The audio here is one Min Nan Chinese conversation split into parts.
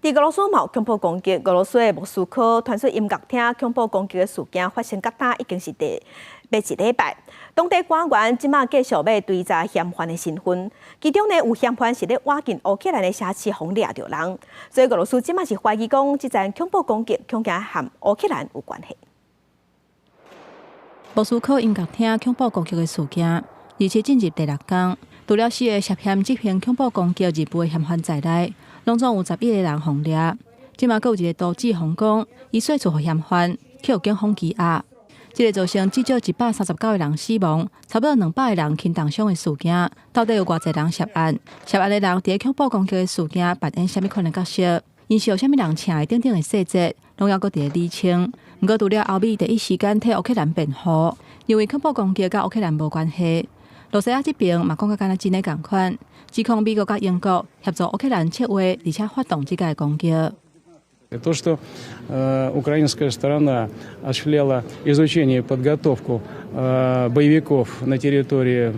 佇俄羅斯嘛有恐怖攻擊，俄羅斯的莫斯科傳出音樂廳恐怖攻擊的事件發生到今已經是第欲一禮拜。當地官員這馬繼續欲追查嫌犯的身份，其中呢有嫌犯是咧倚近烏克蘭的城市予掠著人，所以俄羅斯這馬是懷疑講，這場恐怖攻擊恐驚和烏克蘭有關係。莫斯科音樂廳恐怖攻擊的事件，而且進入第六工，除了四个涉嫌執行恐怖攻擊任務的嫌犯在內，攏總有11個人予掠。這馬閣有一個圖指控講，伊說出予嫌犯去予警方羈押。這个造成至少139個人死亡，差不多200個人輕重傷的事件，到底有偌濟人涉案？涉案的人佇恐怖攻擊的事件扮演啥物款的角色？𪜶是予啥物人請的等等的細節，攏猶閣佇咧釐清。毋過，除了歐美第一時間替烏克蘭辯護，認為恐怖攻擊佮烏克蘭無關係。露西亞這邊嘛講甲敢若真的仝款，指控美國佮英國協助烏克蘭策劃，而且發動這个攻擊。 То, что украинская сторона осуществляла изучение и подготовку боевиков на территории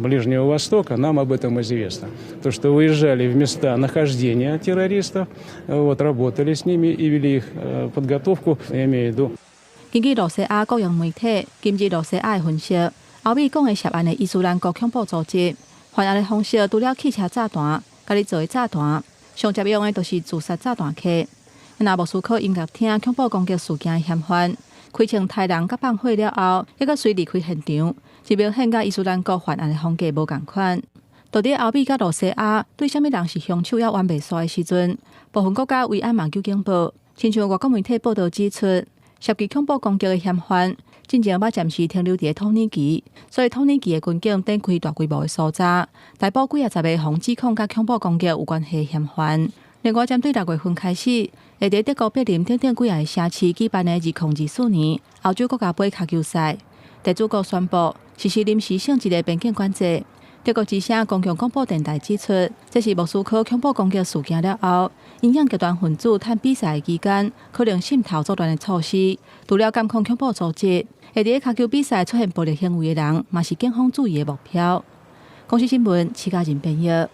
Ближнего Востока, нам об этом известно. То, что выезжали в места нахождения террористов, вот, работали с ними и вели их подготовку, я имею в виду. 根據露西亞國營媒體今日露西亞的分析，歐美講的涉案的伊斯蘭國恐怖組織，犯案的方式除了汽車炸彈、家己做的炸彈，上常用的就是自殺炸彈客。若莫斯科音樂廳恐怖攻擊事件的嫌犯，開槍刣人佮放火了後，猶閣隨離開現場，這明顯佮伊斯蘭國犯案的風格無仝款。到底歐美佮露西亞對啥物人是兇手猶冤未煞的時陣，部分國家維安嘛有警報，親像外國媒體報道指出，涉及恐怖攻擊的嫌犯，進前捌暫時停留佇土耳其，所以土耳其的軍警展開大規模的搜查，逮捕幾仔十个予指控佮恐怖攻擊有關係的嫌犯。另外，針對6月份開始，會佇德國柏林等等幾个城市舉辦的2024年歐洲國家盃跤球賽，地主國宣布實施臨時性質的邊境管制。德國之聲公共廣播電臺指出，這是莫斯科恐怖攻擊事件了後，因應極端分子趁比賽期間可能滲透作亂的措施。除了監控恐怖組織，會佇跤球比賽出現暴力行為的人，嘛是警方注意的目標。公視新聞，徐家仁編譯。